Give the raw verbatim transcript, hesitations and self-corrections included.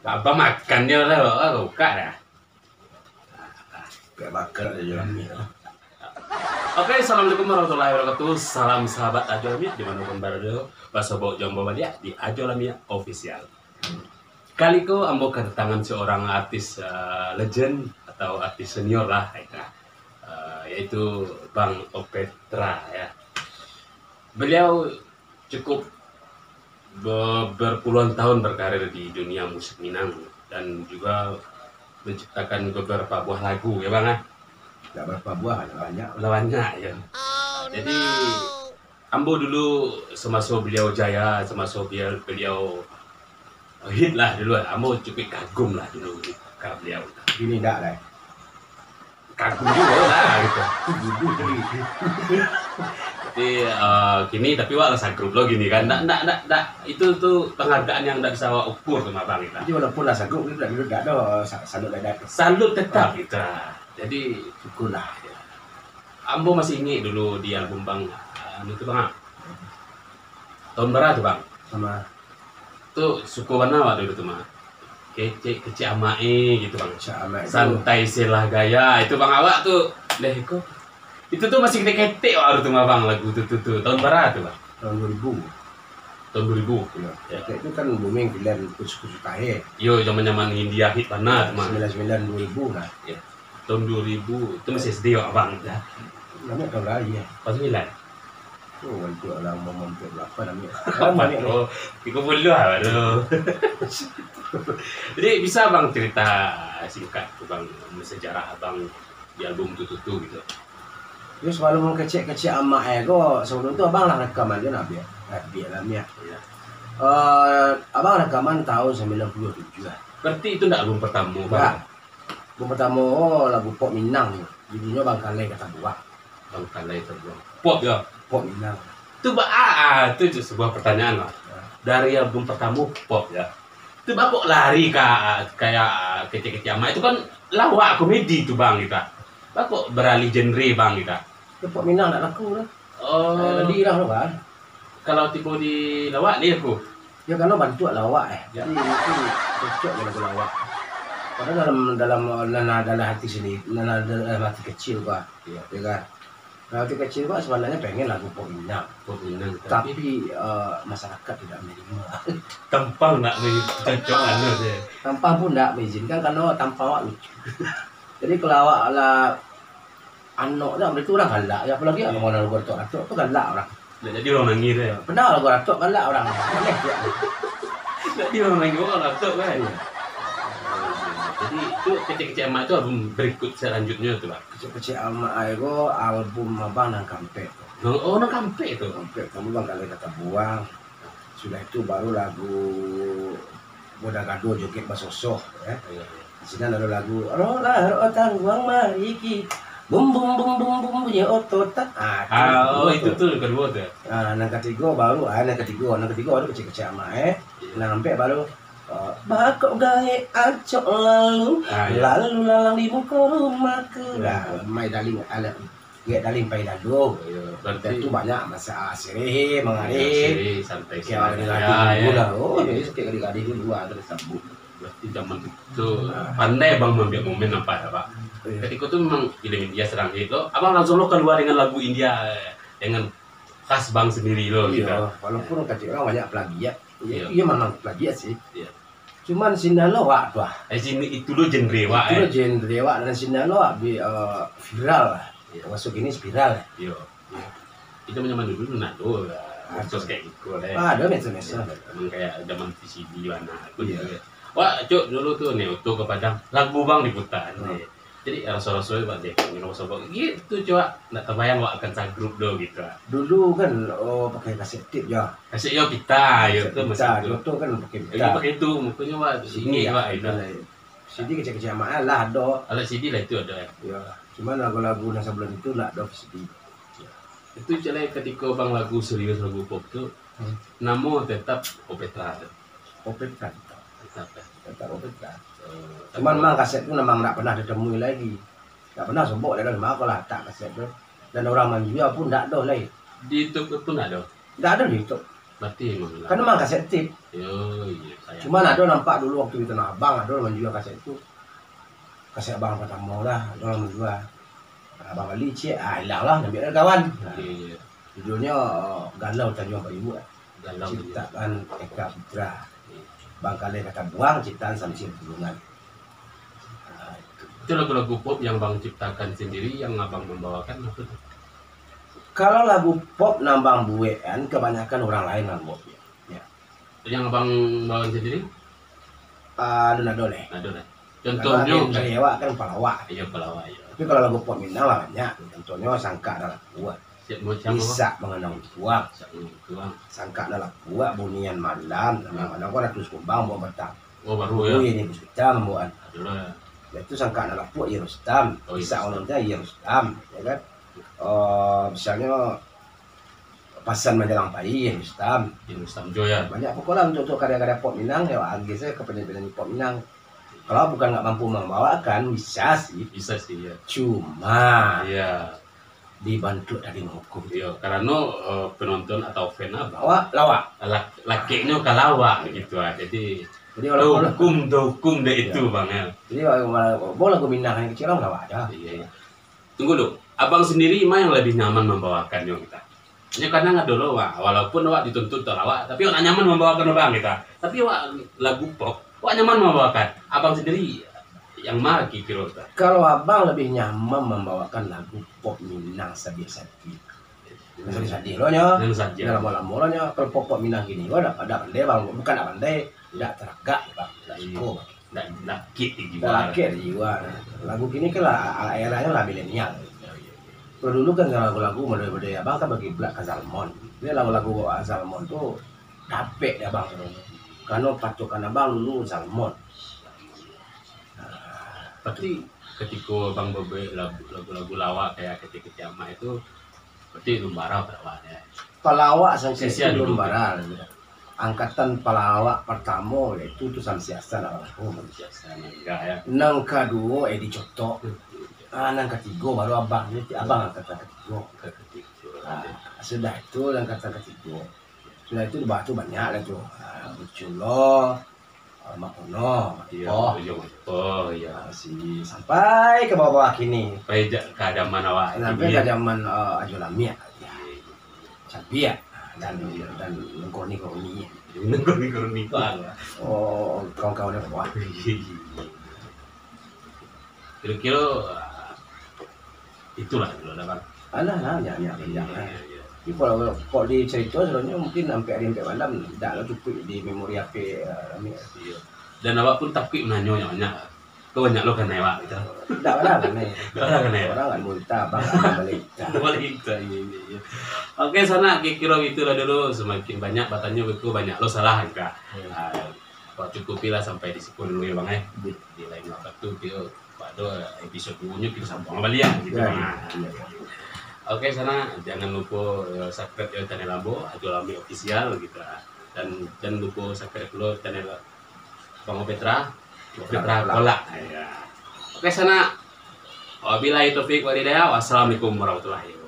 Abang makan dia lah, Abang buka dah. Kayak bakar aja ambil. Oke, assalamualaikum warahmatullahi wabarakatuh. Salam sahabat Ajo Lamiak dimanapun barado. Basobok jombo baliak di Ajo Lamiak Official. Kali ko ambo kedatangan seorang artis, eh, legend atau artis senior lah, eh, yaitu Bang Opetra, ya. Beliau cukup be-, berpuluhan tahun berkarir di dunia musik Minang dan juga menciptakan beberapa buah lagu, ya, Bang, ah? Nggak berapa buah, nggak banyak. Nggak banyak, ya. Jadi, ambo dulu semaso beliau jaya, semaso beliau, beliau hit lah dulu, ambo cukup kagum lah dulu ka beliau. Ini ndak lah. Kagum juga lah gitu. Jadi, eh, kini tapi wak lah sagrup lo gini kan. Ndak, ndak, ndak, ndak. Itu tu penghargaan yang ndak bisa wak ukur tu mah, Bang, gitu. Jadi walaupun lah sagrup, kita dulu ndak ada sa-, salut lah dah. Salut tetap gitu. Jadi, syukurlah. Ambo masih ingek dulu di album Bang, anu tu, Bang, ah. Tahun bara tu, Bang? Sama. Tu suko bana awak dulu tu, Bang. Kecek, kecek amak e gitu, Bang. Kecek amak tu. Santai selah gaya. Itu, Bang, awak tu, deh, ko. Itu tu masih ketek-ketek awak tu mah, Bang, lagu tu, tu, tu. Tahun bara tu, Bang? Tahun dua ribu. Tahun dua ribu? Iyo. Ya. Ketek tu kan booming film Kucu-Kucu Tahe. Yo, zaman-zaman India hit bana tu mah. Sembilan sembilan dua ribu lah. Ya. Tahun dua ribu, tu masih S D awak, Bang, dah. Lamo tahun lahia, ya? Tahun sembilan. Oh, waktu lah umur hampir berapa dah, Mek? Amat, oh, tiga puluh lah baru. Jadi, bisa Abang cerita singkat tu, Bang, sejarah Abang di album tu, tu, tu gitu? Yo, sebelum kecek-kecek amak e ko, sebelum tu Abang lah rekaman je nak biak, nak biak lah, Mek. Ya. Eh, Abang rekaman tahun sembilan puluh tujuh lah. Berarti itu ndak album pertama, Bang? Ndak. Yang pertamo, lagu pop Minang ni. Judulnyo Bangkalai Ka Tabuang. Bangkalai Ka Tabuang. Pop yo? Pop Minang. Tu ba-, ah, ah, tu, tu sebuah pertanyaan lah. Ya. Dari album pertamo pop yo. Tu baa kok lari ka, kayak Kecek-Kecek Amak itu kan lawak komedi tu, Bang, gitu. Baa kok beralih genre, Bang, gitu. Yo, pop Minang ndak laku lah. Oh. Kayak tadi lah tu kan. Kalau tibo di lawak ni aku. Yo, karano bantuak lawak, eh. Jadi, mungkin cocok jo lagu lawak. Padahal dalam, dalam, nan ado dalam hati sendiri, nan ado dalam hati kecil gua. Iyo. Yo kan? Dalam hati kecil gua sebenarnyo pengen lagu pop Minang. Pop Minang, tapi tapi, eh, masyarakat tidak menerima. Tampang ndak me-, cocok anu je. Tampang pun ndak mengizinkan karano tampang awak lucu. Jadi, kalau awak lah anok tu, itu urang galak. Yo, apolai urang lagu Datuk-Datuk tu galak urang. Ndak jadi urang nangih tu, yo? Pernah lagu Datuk galak urang. Aneh tu. Ndak jadi urang nangih, urang Datuk kan? Iyo. Jadi, tu Kecek-Kecek Amak tu album berikut selanjutnyo tu, Bang? Kecek-Kecek Amak ai ko album abang nan kaampek tu. Oh, oh, nan kaampek tu? Kaampek, kamu Bangkalai Ka Tabuang. Sudah itu baru lagu Boda Gado Joget Basosoh, yo. Iyo, iyo. Di sinan ado lagu, "Rohlah roh tangguang mariki, bum, bum, bum, bum, bum, bunyi otot." Ah, tu. Ah, oh, itu tu kaduo tu. Ah, nan katigo baru, ah, nan katigo, nan katigo ado Kecek-Kecek Amak, eh. Iyo. Nan kaampek baru, eh, "Baa kok gaek acok lalu, ah, iyo, lalu lalang di muko rumahku." Iyo. Dah, My Darling, alah. Giek Darling Pai Lalu. Iyo, berarti tu banyak masa, ah, sirih, mangarih. Sirih, santai, santai. Gadih-gadih dulu lah. Oh, jadi sakik gadih-gadih dulu, ah, terus sambung. Berarti zaman itu pandai abang maambiak momen apo dah, Pak? Iyo. Ketika tu memang film India sedang hit lo, abang langsung lo kalua dengan lagu India, dengan khas bang sendiri lo, gitu. Iyo, walaupun kecek urang banyak plagiat. Iyo. Iyo, memang plagiat sih. Iyo. Cuman sinan lo wak tu ah. Eh, sini itu lo genre wak, eh. Itu lo genre wak, dan sinan lo wak bi-, eh, viral lah. Iyo. Masuk kini viral lah. Iyo. Iyo. Itu zaman dulu nan ado lah. Ado. Medsos kayak gitu deh. Ah, ado medsos-medsos. Iyo, emang kayak zaman V C D warna. Iyo. Wak, cuk, dulu tu ni, Oto ka Padang. Lagu bang diputar. Hmm. Jadi, raso-raso bak dek, ngino sobok. Gitu, cua. Ndak tabayang wak akan sagrup do, gitu. Dulu kan, oh, pakai kaset tip, yo. Kaset yo pita, yo. Kaset tu pita, masih tu. Yo tu kan pakai pita. Yo pakai tu, mukonyo wak ingek wak, gitu. Lah. C D kecek-kecek amat lah, ado. Alat C D lah itu ado, yo. Yo, cuman lagu-lagu nan sabalum itu ndak ado C D. Itu cak lai katiko bang lagu serius, lagu pop tu, hmm, namo tetap Opetra tu. Opetra tetap. Tetap, yo. Tetap Opetra. Oh, cuman tetap. Mang kaset tu memang ndak pernah ditemui lagi. Ndak pernah sobok dari ma ko lah latak kaset tu. Dan urang manjua pun ndak ado lai. Di YouTube pun ndak ado? Ndak ado di YouTube. Berarti memang. Kan memang kaset tip. Yo, iya, sayang. Cuman ado nampak dulu waktu di Tanah Abang, ado manjua kaset tu. Kaset abang pertama lah, ado lah manjua. Abang bali ciek, ah, ilang lah, ambiak dari kawan. Iya, iya. Judulnyo, eh, Galau Tanjuang Paribuak. Galau Tanjuang. Ciptaan Eka Putra. Iya. Bangkalai Kata Buang, ciptaan Samsir Pulungan. Ah, itu. Itu lagu-lagu pop yang abang ciptakan sendiri, yang abang membawakan apa tu? Kalau lagu pop nan abang buek kan, kebanyakan urang lain nan buek. Ya. Yang abang bawakan sendiri? Ah, alun ado lai. Ado lai. Contohnyo? Kalau dari awak kan palawak. Iya, palawak, iya. Tapi kalau lagu pop Minang lah banyak. Contohnyo Sangkak Nan Lapuak. Siap, mau siapa, Bang? Isak Manganang Tuang. Isak Manganang Tuang. Sangkak Nan Lapuak, Bunian Malam. Hmm. Nan Manganang Tuang Ratu Sikumbang, Buah Batang. Oh, baru, ya. Ui, ini Bus Hitam, bukan. Ado lah. Itu Sangkak Nan Lapuak, Iya Rustam. Oh, iya, Isak Manganang Tuang, Iya Rustam, ya kan? Oh, misalnyo Pasan Manjalang Pai, Iya Rustam. Iya Rustam jo, ya. Banyak pokok lah untuk, untuk karya-karya pop Minang, ya, agiah sajo ka penyanyi-penyanyi pop Minang. Kalau bukan nggak mampu membawakan, bisa sih. Bisa sih, ya. Cuma, iya, dibantu dari hukum. Iya, karena, eh, penonton atau fan abang lawak. Lak-, lakeknyo ka lawak gitu, ah. Jadi, jadi walaupun hukum, hukum dek itu, Bang, ya. Jadi, wala-, wala-, lagu Minang nan kecil lah lawak aja. Iya, iya. Tunggu dulu, abang sendiri ma yang lebih nyaman membawakannyo, kita? Nyo kadang ado lo, Bang, walaupun awak dituntut talawak, tapi awak nyaman membawakan, Bang, kita. Tapi awak lagu pop, awak nyaman membawakan. Abang sendiri yang ma kiro-kiro, kita? Kalau abang lebih nyaman membawakan lagu pop Minang sadih-sadih. Sadih-sadih lo nyo. Yang sadih. Yang lamo-lamo lo nyo. Kalau pop, pop Minang kini, wah, dak, dak pandai, Bang. Bukan dak pandai, dak taragak, Bang. Dak suko, Bang. Ndak, ndak lakek di jiwa. Ndak lakek di jiwa. Lagu kini kan lah, eranyo lah milenial. Kalau dulu kan lagu-lagu model-model abang kan bakiblat ka Zalmon. Jadi lagu-lagu Zalmon tu dapek di abang tu. Karano patokan abang dulu Zalmon. Tapi ketiko abang babuek lagu, lagu-lagu lawak kayak Ketek-ketek Amak itu, berarti alun bara palawak, ya? Palawak Samsi Hasan tu alun bara. Angkatan palawak partamo, yaitu tu Samsi Hasan almarhum. Samsi Hasan, ya, ya. Nan kaduo, Edi Cotok. Hmm. Ah, nan katigo baru abang. Jadi abang angkatan katigo. Angkatan katigo. Ah, sudah itu angkatan katigo. Sudah itu di bawah tu banyak lah tu. Ah, Buculo, Mak Ono, Mak Iyo, Ipoh. Iyo, Mak Ipoh, iyo. Ah, si, sampai ka bawah-bawah kini. Sampai ja-, ka zaman awak kini. Sampai ka zaman, eh, Ajo Lamiak. Iyo, iyo. Cabiak. Dan, dan Nengkorni-korni. Nengkorni-korni tu apo? Oh, kawan-kawan di bawah. Iyo, iyo, iyo. Kiro-kiro, ah, itulah dulu lah, Bang. Alah, lah, nyak, nyak, nyak, lah. Iyo, iyo. Tapi kalau, kalau dicarito, sebenarnyo mungkin sampai ari sampai malam, ndak lah cukuik di memori H P, ah, rami. Iyo. Dan awak pun takuik mananyo nyo, nyak. Kok banyak lo kanai awak gitu? Ndak lah kanai. Ndak lah kanai. Orang kan muntah, Bang, kan balik. Balik, iyo, iyo, iyo. Oke, sanak, kiro-kiro itulah dulu. Semakin banyak batanyo, itu banyak lo salah, kan? Hmm. Ah, Wak cukupi lah sampai di siko dulu ya, Bang, eh. Di lain waktu kito pado episode duo nyo kito sambuang baliak gitu, Bang. Ya, ya, ya. Oke, sanak, jangan lupo, eh, subscribe yo channel ambo, Ajo Lamiak Official gitu lah. Dan jangan lupo subscribe pulo channel Bang Petra, Petra Kolak. Kolak. Ya. Oke, sanak. Wabillahi taufik wal hidayah. Wassalamualaikum warahmatullahi wabarakatuh.